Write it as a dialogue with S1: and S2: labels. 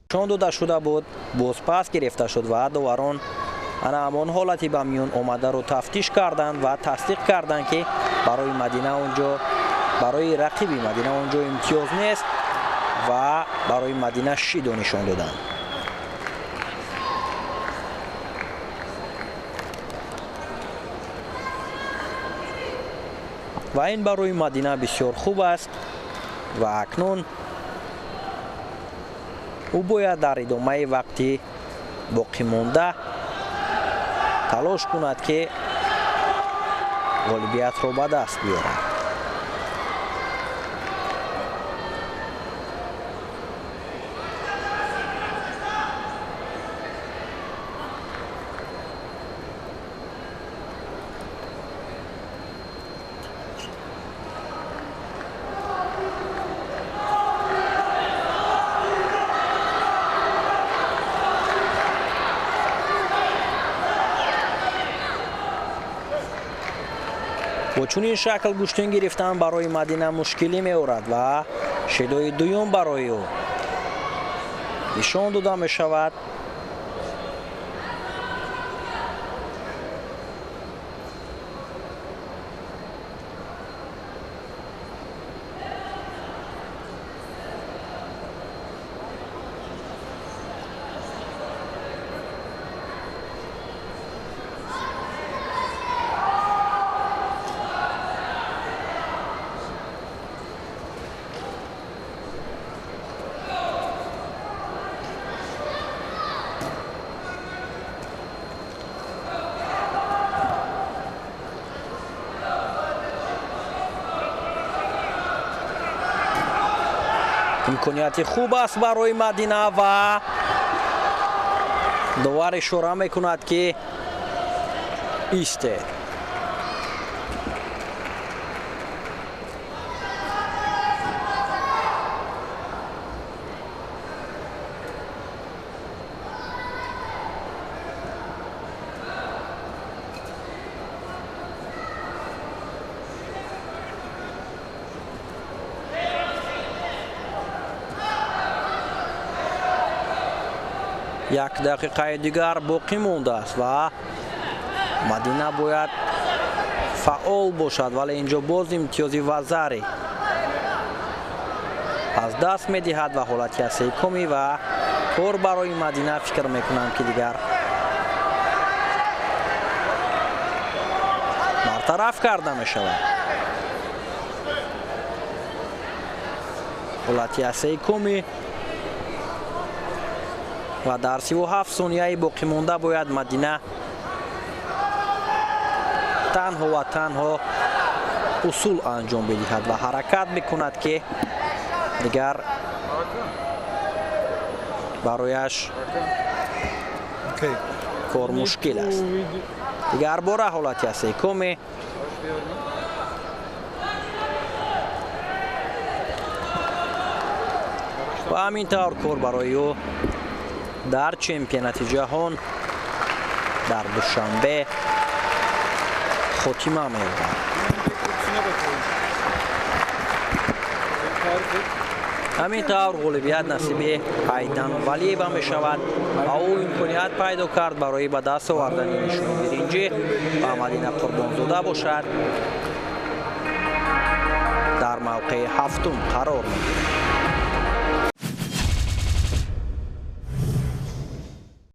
S1: Нишон дода шуда буд, бозпас гирифта шуд ва доварон ана ҳамон ҳолати ба миён омадаро тафтиш карданд ва тасдиқ карданд, ки барои Мадина онҷо, барои рақиби Мадина онҷо имтиёз нест ва барои Мадина шидо нишон доданд. Ва ин барои Мадина бисёр хуб аст ва акнун ӯ бояд дар идомаи вақти боқимонда талош кунад, ки ғолибиятро ба даст биёрад. Бо чунин шакл гӯштин гирифтан барои Мадина мушкилӣ меорад ва шидои дуюм барои ӯ нишон дода мешавад. Имконияти хуб аст барои Мадина ва довар ишора мекунад, ки истед. Як дақиқаи дигар боқӣ мондааст ва Мадина бояд фаъол бошад, вале инҷо боз имтиёзи вазари аз даст медиҳад ва ҳолати асекуми ва кор барои Мадина фикр мекунам, ки дигар бартараф карда мешавад. Ҳолати асекуми ва дар 37 сонияи боқимонда бояд Мадина танҳо ва танҳо усул анҷом бидиҳад ва ҳаракат мекунад, ки дигар барояш кор мушкил аст. Дигар бора ҳолати асекуми ва ҳамин тавр кор барои ӯ дар чемпионати ҷаҳон дар Душанбе хотима меёбад. Ҳамин тавр ғолибият насиби Айдан Валиева мешавад ва ӯ имконият пайдо кард барои ба даст овардани нишони биринҷӣ ва Мадина Қурбонзода бошад дар мавқеи ҳафтум қарор мегирад.